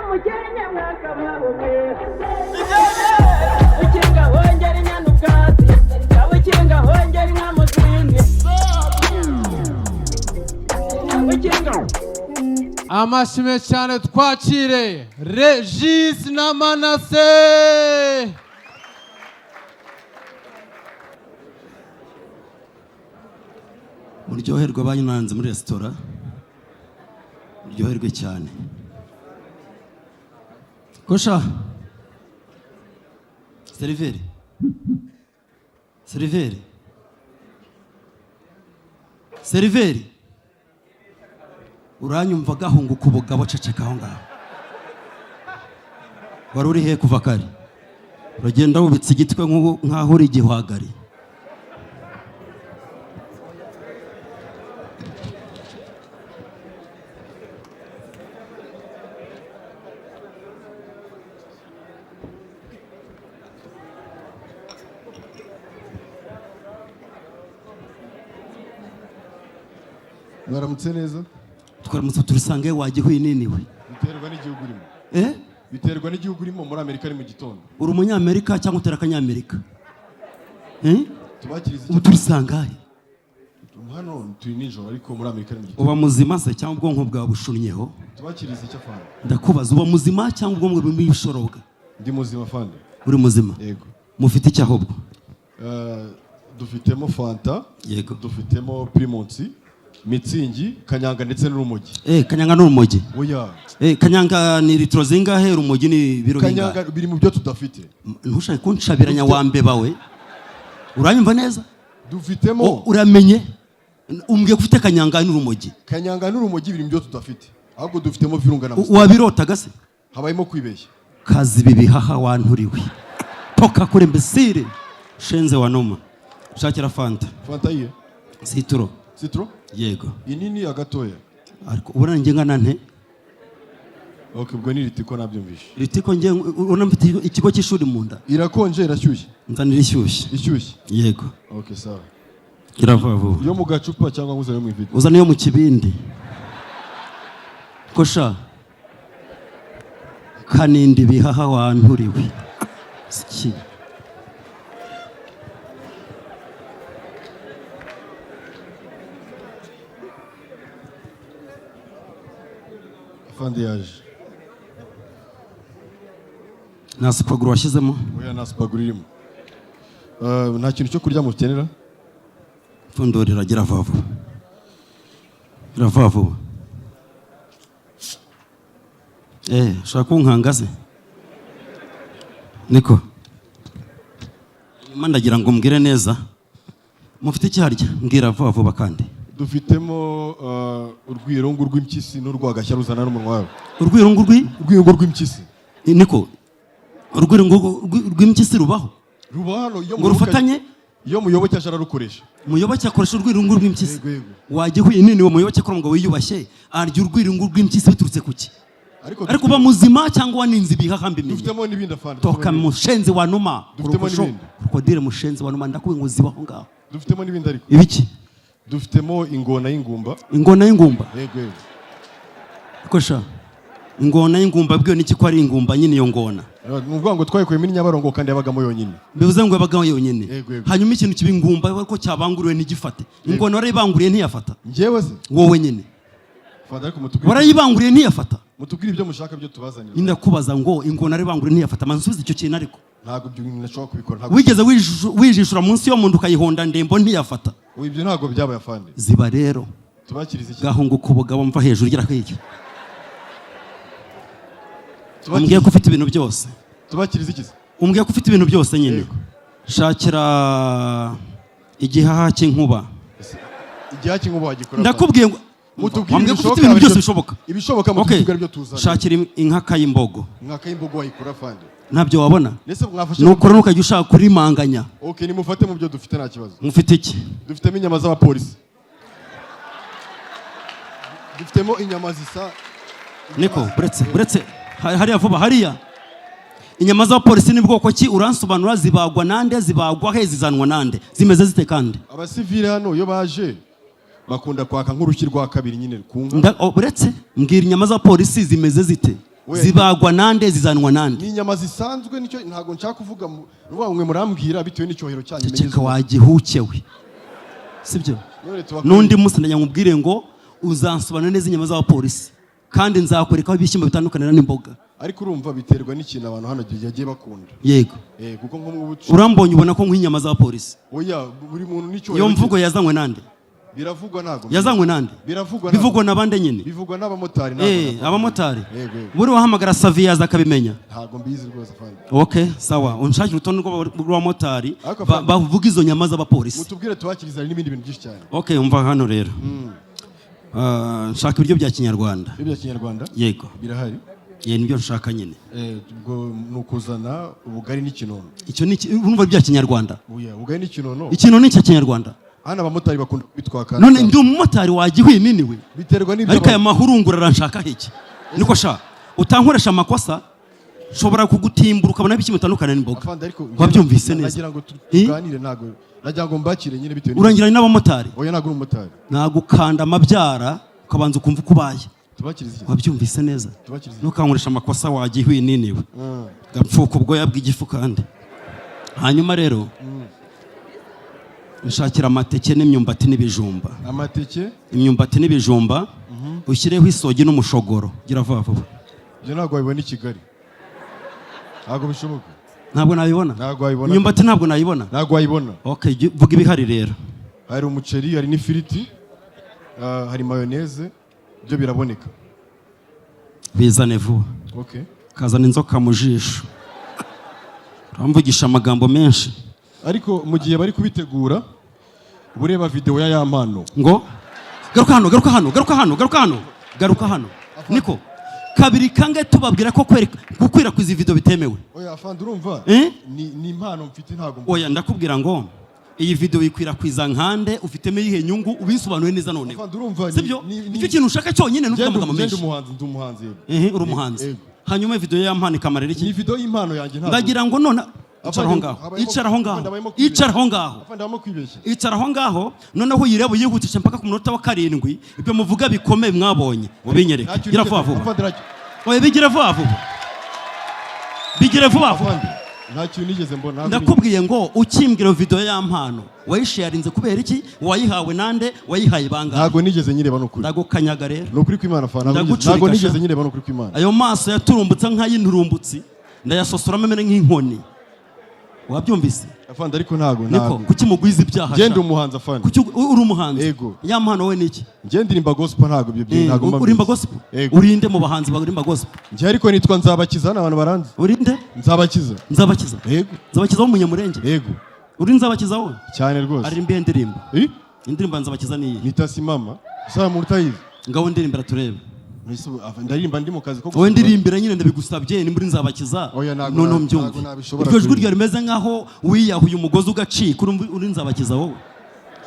Umukenke mwakabaho mwe. Ukinga hongera inyana ubwatsi, ukinga hongera inka mu zindi. Ukinga Amashyi menshi cyane, twakire Regis na Manase. Muryoherwe abanywanze muri resitora, muryoherwe cyane. Kosha seriveri, seriveri, seriveri, uranyumva? Gahunguka ubugabo, ceceka aho ngaho. Wari uri he kuva kare? Uragenda wubitse igitwe nk'aho uri igihwagari. Mwaramutse neza. Twaramutse, turisange wagihuye niniwe. Biterwa n'igihugu urimo. Eh? Biterwa n'igihugu urimo. Muri Amerika ari mu gitondo. Uri umunyamerika cyangwa utera akanyamerika? Eh? Tubakiriza Ubu icyo? turi sangahe? Hano turi nijoro, ariko muri Amerika ari mu gitondo. Uba muzima se cyangwa ubwonko bwawe bushunnyeho? Tubakiriza icyo, afande? Ndakubaza, uba muzima cyangwa ubwonko burimo ibishorobwa? Ndi muzima, afande. Uri muzima? Yego. Mufite icyo ahubwo? Dufitemo Fanta. Yego. Dufitemo Primus, Mützig, kanyanga ndetse n'urumogi. Eh, kanyanga n'urumogi? Oya. Eh, kanyanga ni litiro zingahe? Urumogi ni ibiro Kanyanga bingahe? biri mu byo tudafite. Ntushake kunshabiranya wa mbeba we, uranyumva neza? Dufitemo O, uramenye umbwiye ko ufite kanyanga n'urumogi. Kanyanga n'urumogi biri mu byo tudafite, ahubwo dufitemo Virunga na Amstel. Wabirotaga se? Habayemo kwibeshya. Kazi bihaha wanturiwe, toka kure mbesire, shenze wa noma. Shakira Fanta. Fanta iye? Citron. Citron? Yego. Inini, agatoya? Ariko ubona njye ngana nte? Ok, ubwo ni Ritiko, nabyumvishe. Ritiko, njye ubona mfite ikigo cy'ishuri mu nda? Irakonje, irashyushye? Nzanira ishyushye. Ishyushye? Yego. Ok, sawa. Gira vuba vuba. Yo mu gacupa cyangwa nguzane mu ivide? Uzana iyo mu kibindi. Kosha kanindi bihaha wanturiwe. Siki. Afande yaje. Nta Super Glue washyizemo? Oya, nta Super Glue irimo. Nta kintu cyo kurya mukenera? Pfundurira, gira vuba vuba, gira vuba vuba. Eh, ushaka kunkanga se? Niko nyuma ndagira ngo mbwire neza, mufite iki harya? Mbwira vuba vuba kandi. Dufitemo urwirungu rw'impyisi n'urwagashya ruzana n'umunwa wawe. Urwirungu rwi Urwirungu rw'impyisi. Niko, urwirungu rw'impyisi rubaho? Ruba hano iyo Ngo muyoboke- rufatanye? Iyo muyoboke aje ararukoresha. Muyoboke akoresha urwirungu rw'impyisi? Yego, yego. Wajya uhuye nini uwo muyoboke ko ngo wiyubashye arya urwirungu rw'impyisi biturutse ku ki? Ariko Ariko uba muzima cyangwa waninze ibihaha mbimenye? Dufitemo n'ibindi, afande. Toka mushenzi wa numa. Dufitemo Kurokosho, n'ibindi. krokodile, mushenzi wa numa, ndakubwiye ngo zibaho ngaho. Dufitemo n'ibindi ariko. Ibiki? Dufitemo ingona y'ingumba. Ingona y'ingumba? Yego, yego. Kosha, ingona y'ingumba bwiwe n'iki ko ari ingumba nyine iyo ngona? Ni ukuvuga ngo twayikuyemo Nyabarongo kandi yabagamo yonyine. Bivuze ngo yabaga yonyine? Yego, yego. Hanyuma ikintu kiba ingumba ariko cyabanguriwe ntigifate. Ingona warayibanguriye ntiyafata? Njyewe se? Wowe nyine. Fanda, ariko mutubwire. Warayibanguriye ntiyafata? Mutubwire ibyo mushaka byo tubazanira. Nyine ndakubaza ngo ingona warayibanguriye ntiyafata, mansubize icyo kintu ariko. Ntabwo ibyo bintu nashobora kubikora, ntabwo. Wigeze wijishura munsi yo mu nda ukayihonda ndembo ntiyafata? Ubu ibyo ntabwo byabaye, afande. Ziba rero. Tubakiriza iki? Gahunguka ubugabo, mva hejuru, ugera hirya. Umbwiye ko ufite ibintu byose. Tubakiriza iki se? Umbwiye ko ufite ibintu byose nyine. Yego. Shakira igihaha cy'inkuba. Igihaha cy'inkuba wagikora? Ndakubwiye ngo Mutubwire wambwiye ko ufite ibishoboka ibintu byose aribyo- bishoboka. Ibishoboka Okay. mutubwire aribyo tuzana. Shakira inkaka y'imbogo. Inkaka y'imbogo wayikura, afande? Ntabyo wabona. Ndetse mwafashe. Nukora ntukajya ushaka kurimanganya. Ok, nimufate mu byo dufite, nta kibazo. Mufite iki? Dufitemo inyama z'abapolisi, dufitemo inyama zisa. Niko, buretse buretse, hariya vuba hariya. Inyama z'abapolisi ni bwoko ki? Uransobanura zibagwa nande, zibagwa he, zizanwa nande, zimeze zite kandi? Abasivili hano iyo baje bakunda kwaka nk'urushyi rwa kabiri nyine ku nka. Oh, buretse, mbwira inyama z'abapolisi zimeze zite? Oya. Zibagwa nande? Zizanwa nande? Ni inyama zisanzwe, nicyo ntabwo nshaka kuvuga nuvuga ngo mwe murambwira bitewe n'icyubahiro cyanyu menye Ceceka izo- wagihukewe, sibyo? None tuba- N'undi munsi ndagira ngo nkubwire ngo uzansobanura neza inyama z'abapolisi, kandi nzakwereka aho ibishyimbo bitandukanira n'imboga. Ariko urumva biterwa n'ikintu abantu hano yagiye bakunda. Yego. Kuko nko mu bucu Urambonye, ubona ko nk'inyama z'abapolisi? Oya, buri muntu n'icyubahiro Iyo mvugo cye. yazanywe nande? Biravugwa, ntabwo Yazanywe nande? Biravugwa. Bivugwa na bande nyine? Bivugwa n'abamotari, ntabwo Abamotari. Yego, yego. Buri wahamagara Saviyaza akabimenya. Ntabwo mbizi rwose, afande. Okay, sawa, unshakire urutonde rw'abamotari Ariko afande- bavuga izo nyama z'abapolisi. Mutubwire tubakiriza, hari n'ibindi bintu byinshi cyane. Okay, umva hano rero. Ah, nshaka ibiryo bya kinyarwanda. Ibyo bya kinyarwanda? Yego. Birahari. Ye, nibyo nshaka nyine. Ubwo ni ukuzana ubugari n'ikinono. Icyo ni urumva bya kinyarwanda? Oya, ubugari n'ikinono. Ikintu ni icya kinyarwanda? Hano abamotari bakunda kubitwaka. None ndi umumotari wagihwinini we? Biterwa n'ibyo Ariko aya mahurungura aranshaka iki? Niko sha, utankoresha amakosa, nshobora kugutimbura ukabona ibishyimbo bitandukanye n'imboga. Afande, ariko Wabyumvise neza? nagira ngo Eh? tuganire, ntabwo nagira ngo mbakire nyine bitewe Urangiranye n'abamotari? Oya, ntabwo uri umumotari. Nagukanda amabyara ukabanza ukumva uko ubaye. Tubakirize iki? Wabyumvise neza? Tubakirize iki? Ntukankoresha amakosa wagihwinini we, gapfuka ubwoya bw'igifu. Kandi hanyuma rero nshakira amateke n'imyumbati n'ibijumba. Amateke? Imyumbati n'ibijumba, ushyireho isogi n'umushogoro. Gira vuba vuba. Ibyo ntabwo wabibona i Kigali, ntabwo bishoboka. Ntabwo nabibona? Ntabwo wabibona. Imyumbati ntabwo nayibona? Ntabwo wayibona. Okay, vuga ibihari rero. Hari umuceri, hari n'ifiriti, hari mayoneze, ibyo biraboneka. Bizane vuba. Okay. Kazana inzoka mu jisho, uramvugisha amagambo menshi. Ariko mu gihe bari kubitegura, bureba video ya Yampano. Ngo garuka hano, garuka hano, garuka hano, garuka hano, garuka hano. Niko kabiri kangahe tubabwira ko gukwirakwiza video bitemewe? Oya afande, urumva, Eh? ni impano mfite, ntabwo Oya, ndakubwira ngo iyi video yikwirakwiza nkande? Ufitemo iyihe nyungu? Ubisobanuye neza noneho. Afande, urumva, Sibyo? Icyo kintu ushaka cyonyine nuvuga Ngende amagambo ngende menshi. Umuhanzi, ndi umuhanzi, yego. Ehe, uri umuhanzi. Yego. Hanyuma video ya Mpano ikamarira Ni iki? video y'impano yanjye, ntabwo Ndagira ngo none icara aho ngaho. Icara aho ngaho. Afande, habayemo kwibeshya. Icara aho ngaho. Afande, habamo kwibeshya. Icara aho ngaho noneho uyirebe, uyihutishe mpaka ku munota wa 7. Ibyo muvuga bikomeye mwabonye ubinyereke. Ntacyo Gira nigeze- vuba vuba. Afande, ntacyo- Oya, bigira vuba vuba, bigire vuba vuba. Afande, nta kintu nigeze mbona, ntabwo Ndakubwiye ngo ukimbwira video ya Mpano, wayisharinze kubera iki? Wayihawe nande? Wayihaye bangahe? Ntabwo nigeze nyireba, ni ukuri. Ndagukanyaga rero. Ni ukuri kw'Imana, afande, Ndagucurika ntabwo sha. nigeze nyireba, ni ukuri kw'Imana. Ayo maso yaturumbutse nk'ay'inturumbutsi, ndayasosoramo amere nk'inkoni. Wabyumvise? Afande, ariko ntabwo Niko. ntabwo Kuki mugwiza ibyaha Ngende sha? umuhanzi, afande. Kuki uri umuhanzi? Yego. Ya Mpano we ni iki? Njye ndirimba gospel, ntabwo ibyo ntabwo mba Urimba mbizi. gospel? Yego. Urinde mu bahanzi barimba gospel? Njye ariko nitwa Nzabakiza, hano abantu baranzi. Urinde? Nzabakiza. Nzabakiza? Yego. Nzabakiza w'umunyamurenge? Yego. Uri Nzabakiza wowe? Cyane rwose. Aririmba iyihe ndirimbo? Eh? Indirimbo ya Nzabakiza ni iyihe? Nitasimama. Sasa muntu utayizi? Ngaho ndirimbira turebe. Mbese ubu, ndaririmba ndi mu kazi ko Wowe gusukura. ndirimbira nyine, ndabigusabye ni muri Nzabakiza. Oya, ntabwo Noneho mbyumve. ntabwo nabishobora Iryo jwi kuririmba. ryawe rimeze nkaho wiyahuye umugozi ugacika. Uri Nzabakiza wowe?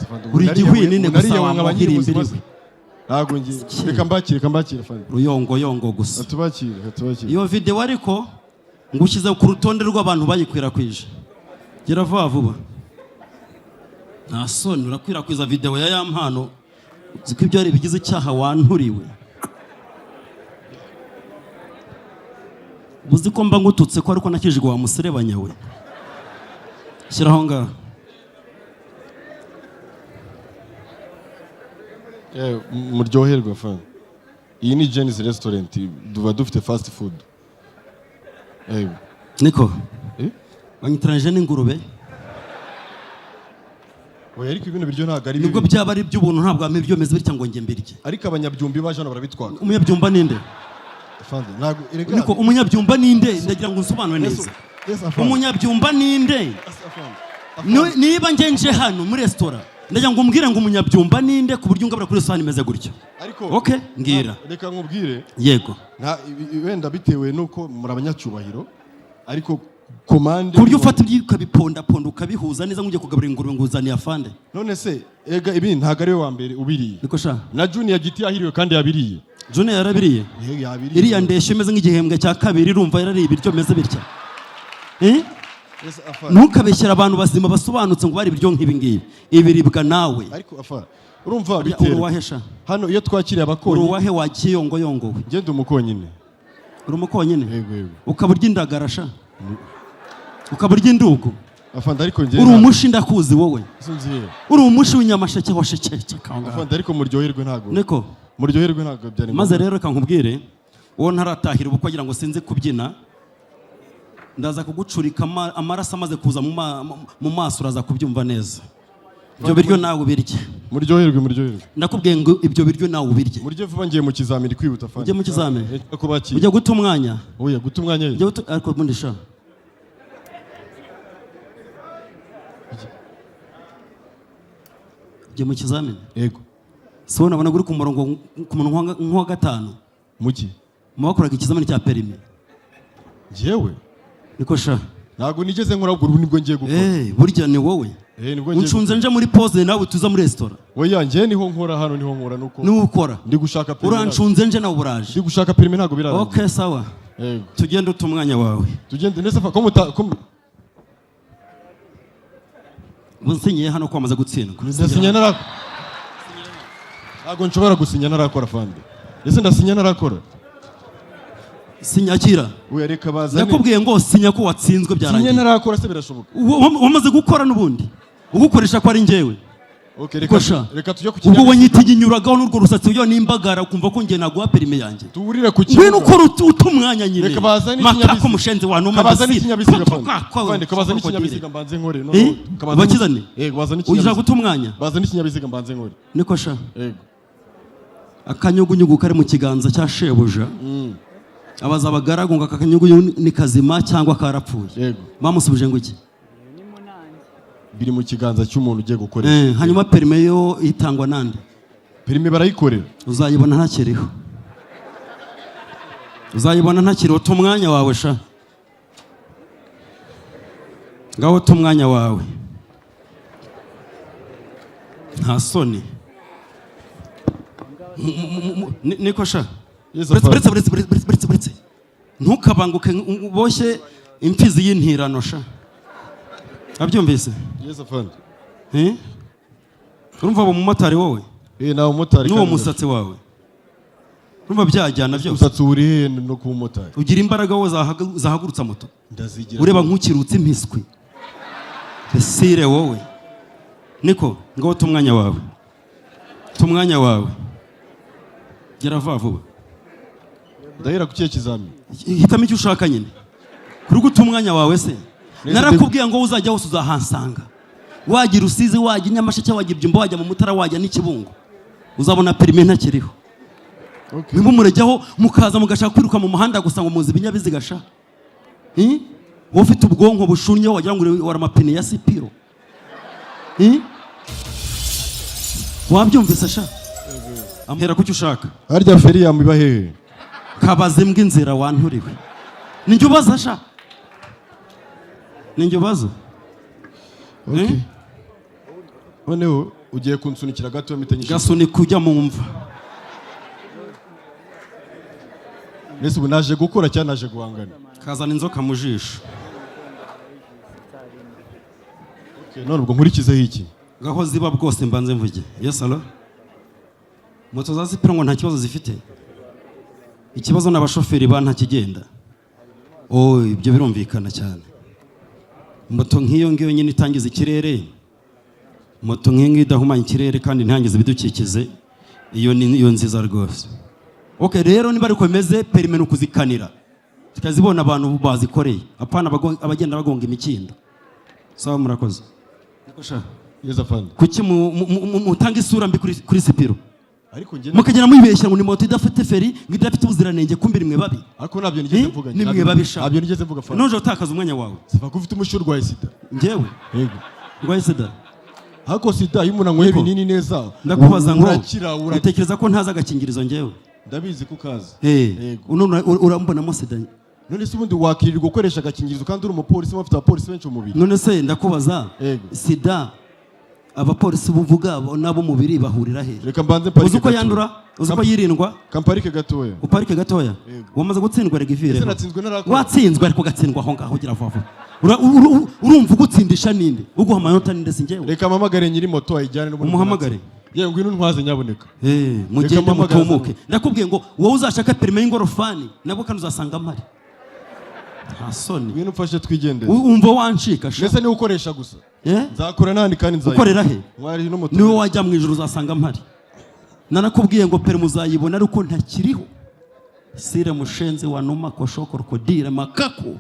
Afande, Uri igihwinine gusa. nariyahuye nkaba nkiri muzima Wamuhirimbiriwe. se. Ntabwo ngiye. Reka mbakire, reka mbakire, afande. Ruyongoyongo gusa. Tubakire, reka tubakire. Iyo video ariko ngushyize ku rutonde rw'abantu bayikwirakwije. Gira vuba vuba, nta soni, urakwirakwiza video ya Yampano, uzi ko ibyo ari ibigize icyaha? Wanturiwe, uzi ko mba ngututse ko ariko nakijwe wa muserebanya we. Shyiraho ngaho. Muryoherwe afande. Iyi ni Jenny's restaurant, duba dufite fast food. Yego. Niko. Eh? Wanyitiranyije n'ingurube. Oya, ariko ibintu biryo ntabwo ari Nibwo bibi. byaba ari iby'ubuntu, ntabwo wampa ibyo bimeze bitya ngo njye mbirye. Ariko abanyabyumbi baje hano barabitwaka. Umunyabyumba ninde? Afande, ntabwo erega. Niko, umunyabyumba ninde? Ndagira ngo unsobanure neza. Yes, afande. Umunyabyumba ninde? Yes, afande. Niba nge nje hano muri resitora, ndagira ngo umbwire ngo umunyabyumba ninde, ku buryo ungabura kuri resitora imeze gutyo. Ariko Okay, mbwira. Reka nkubwire. Yego. Nta wenda bitewe nuko muri abanyacyubahiro, ariko komande Ku buryo ufata ibyo ukabipondaponda ukabihuza neza nk'ugiye kugaburira ingurube ngo uzaniye afande. None se ega ibi ntabwo ari we wa mbere ubiriye. Niko sha. Na Junior Giti yahiriwe kandi yabiriye. Junior yarabiriye? Yego, yabiriye. Iriya ndeshyo imeze nk'igihembwe cya kabiri, irumva yarariye ibiryo bimeze bitya? Eh? Yes, afande. Ntukabeshyere abantu bazima basobanutse ngo bari ibiryo nk'ibi ngibi ibiribwa nawe. Ariko afa, urumva, Uri biterwa uwahesha? Hano iyo twakiriye abakonyi. Uri uwahe wa kiyongoyongowe? Ngende umukonyine. Uri umukonyine? Yego, yego. Ukaba urya indagara sha, ukaba urya indugu. Afande, ariko njye Uri ntabwo- umushi, ndakuzi wowe. Sinzi. Uri umushi w'inyamasheke wa shekeke. Afande, ariko muryoherwe, ntabwo Niko. muryoherwe, ntabwo byari Maze ngombwa. rero reka nkubwire, uwo ntaratahira ubukwe agira ngo sinzi kubyina. Ndaza kugucurika amaraso amaze kuza mu maso, uraza kubyumva neza. Ibyo biryo nawe ubirye. Muryoherwe, muryoherwe. Ndakubwiye ngo ibyo biryo nawe ubirye. Murye vuba, ngiye mu kizamini kwihuta, afande. Ujye mu kizamini? Eh, ko bakira. Ujya guta umwanya. Oya, guta umwanya ye. Ujya guta, ariko ubundi sha, ujya mu kizamini? Yego. Si wowe nabonaga uri ku murongo, ku muntu nk'uwa gatanu? Muki? Mu bakoraga ikizamini cya perimi. Njyewe? Niko sha. Ntabwo nigeze nkora, ubwo nibwo ngiye gukora. Eh, burya ni wowe. Eh, nibwo ngiye. Uncunze nje muri pause, nawe tuza muri resitora. Oya, njyewe niho nkora, hano niho nkora, nuko Niwe ukora? ndi gushaka perimi. Urancunze nje, nawe uraje. Ndi gushaka perimi, ntabwo birarangira. Okay, sawa. Yego. Tugende, uta umwanya wawe. Tugende neza ko muta ko Ubu nsinyiye hano ko wamaze gutsindwa. Ndasinya narakora? Ntabwo nshobora gusinya narakora, afande. Ese ndasinya narakora? Sinyakira. Oya, reka bazane. Ndakubwiye ngo sinya ko watsinzwe, Sinya byarangiye. narakora se birashoboka? Wamaze gukora n'ubundi ugukoresha ko ari njyewe. Okay, reka Kosha. reka tujye ku Ubwo kinyabiziga. wanyitiginyuragaho n'urwo rusatsi ujya n'imbagara, ukumva ko njye naguha perime yanjye. Duhurire ku Ngwino kibuga. ukora uta umwanya nyine. Reka bazane Makako ikinyabiziga. mushenzi wa numa. Kabazane ikinyabiziga, afande. Afande, kabazane ikinyabiziga mbanze nkore. No, Eh? kabazane- Bakizane? Yego, bazane Uja ikinyabiziga. guta umwanya. Bazane ikinyabiziga mbanze nkore. Niko sha. Yego. Akanyugunyugu kari mu kiganza cya shebuja, abaza abagaragu ngo aka kanyugunyugu ni kazima cyangwa karapfuye? Yego. Bamusubije ngo iki? Biri mu kiganza cy'umuntu ugiye gukoresha. Eh, hanyuma perime yo itangwa nande? Perime barayikorera. Uzayibona ntakiriho, uzayibona ntakiriho. Ta umwanya wawe sha, ngaho ta umwanya wawe, nta soni. Niko sha. Yes, Buretse, afande. buretse, buretse, buretse, buretse, buretse, ntukabanguke uboshye imfizi y'intirano sha, abyumvise? Yes, afande. Eh? Urumva abo mumotari wowe? Eh, nawe umumotari. N'uwo Kandi musatsi wawe, urumva byajyana byose? Umusatsi uri he no kuba umumotari? Ugira imbaraga wowe zahagurutsa moto? Ndazigira. Ureba nk'ukirutse impiswi esire wowe. Niko, ngaho ta umwanya wawe, ta umwanya wawe, gera vuba vuba. Ndahera ku kihe kizami? Hitamo icyo ushaka nyine, kuri guta umwanya wawe se. Nese. Narakubwiye ngo uzajya hose uzahansanga, wagira Rusizi, wajya i Nyamasheke, wajya Ibyumba, wajya mu Mutara, wajya n'Ikibungo, uzabona perime ntakiriho. Okay. Mwimwe murejyaho mukaza mugashaka kwiruka mu muhanda gusa ngo muzi ibinyabiziga sha. Eh? Wowe ufite ubwonko bushunnye wagira ngo wara amapine ya sipiro. Eh? Wabyumvise sha? Amhera kucyo ushaka. Harya feri yamuba hehe? Kabaze imbwa inzira wanturiwe. Ninjye ubaza sha, ninjye ubaza. Okay. Eh? Noneho ugiye kunsunikira gato mpite nyishyura. Gasunika ujya mu mva. Mbese ubu naje gukora cyangwa naje guhangana? Kazana inzoka mu jisho. Okay, none ubwo nkurikizeho iki? Ngaho ziba bwose mbanze mvuge. Yes, allo. Moto za sipiro ngo nta kibazo zifite, ikibazo ni abashoferi ba nta kigenda. Oh, ibyo birumvikana cyane. Moto nk'iyo ngiyo nyine itangiza ikirere, moto nk'iyo ngiyo idahumanya ikirere kandi ntihangize ibidukikije, iyo ni iyo nziza rwose. Okay, rero niba ariko bimeze, perime ni ukuzikanira tukazibona abantu bazikoreye, apana abagenda bagonga imikindo. Sawa, murakoze. Niko sha. Yes, afande. Kuki mutanga isura mbi kuri sipiro? Ariko njye Mukagenda mubibeshya ngo ni moto idafite feri, ngo idafite ubuziranenge, kumbe nimwe babi. Ariko ntabyo nigeze Eh? mvuga. Ni mwe babisha. Ntabyo nigeze mvuga, afande. Nuje utakaza umwanya wawe. Sifa ko ufite umushi urwaye sida. Njyewe? Yego. Ndwaye sida? Ariko sida iyo umuntu anyweye Niko. ibinini neza Ndakubaza ngo urakira, urakira. utekereza ko ntazi agakingirizo njyewe? Ndabizi ko ukazi. Eh, Yego. none urambonamo sida? None se ubundi wakirirwa ukoresha agakingirizo kandi uri umupolisi, bafite abapolisi benshi mu mubiri? None se ndakubaza, Yego. sida abapolisi buvuga n'ab'umubiri bahurira he? Reka mbanze mparike Uzi uko gatoya. yandura? Uzi uko yirindwa? Kamparike gatoya. Uparike gatoya. Yego. Wamaze gutsindwa, rega ivire. Ese natsinzwe narakora? Watsinzwe, ariko ugatsindwa aho ngaho. Ugira vuba vuba. Urumva ugutsindisha ninde, uguha amanota ninde? Si njyewe? Reka mpamagare nyiri moto ayijyane n'ubundi. Umuhamagare. Yewe, ngwino ntwaze nyaboneka. Mugende. Reka mpamagaze. Mutumuke. Ndakubwiye ngo wowe uzashaka perime y'ingorofani, nabwo kandi uzasanga mpari. Nta soni. Ngwino umfashe twigendere. Umva, wancika sha. Mbese niwe ukoresha gusa? Eh? Nzakora n'ahandi kandi nzayibona. Ukorera he? Mwari n'umutumirwa. Niwe wajya mu ijoro uzasanga mpari. Narakubwiye ngo perime uzayibona ariko ntakiriho. Sire mushenzi wa numa koshokorkodire makaku.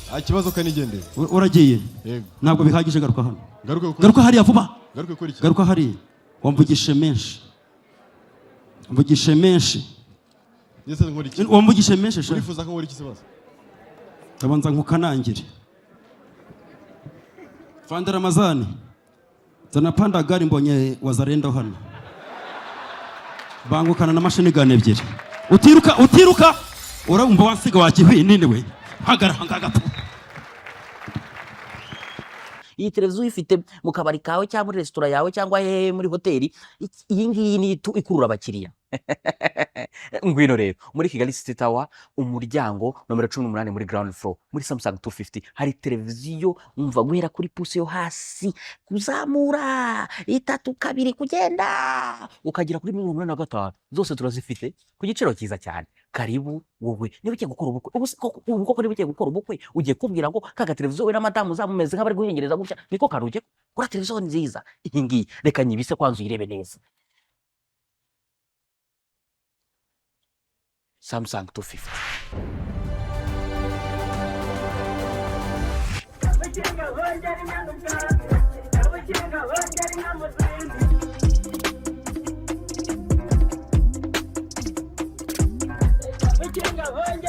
Nta kibazo, kanigendere. Uragiye? Yego. Ntabwo bihagije, garuka hano. Ngaruke gukora? Garuka hariya vuba. Ngaruke gukora iki? Garuka hariya, wamvugishe menshi, mvugishe menshi. Ese nkora iki? Wamvugishe menshi sha. Urifuza ko nkora iki se basi? Ndabanza nkukanangire. Fanda Ramazani, zana panda gari, mbonye wazarendo hano bangukana na mashini gani ebyiri. Utiruka, utiruka, urumva wasiga wakihwinini we. Hagara gato. Iyi televiziyo uyifite mu kabari kawe cyangwa muri resitora yawe cyangwa hehe, muri hoteli, iyi ngiyi ni itu ikurura abakiriya. Ngwino rero muri Kigali City Tower, umuryango nomero 18, muri ground floor, muri Samsung 250 hari televiziyo. Umva, guhera kuri pouce yo hasi kuzamura, itatu, kabiri, kugenda ukagera kuri 85, zose turazifite ku giciro cyiza cyane. Karibu. Wowe niba ugiye gukora ubukwe, ubu se ubu koko niba ugiye gukora ubukwe, ugiye kubwira ngo kaga televiziyo we na madamu uzamumeze nk'abari guhengereza gutya, niko karuge kuri televiziyo nziza iyi ngiyi. Reka nyibise kwanza uyirebe neza. Samsung 250. Abakinga bongera inyana ubwatsi, abakinga bongera inka mu zindi. Abakinga bongera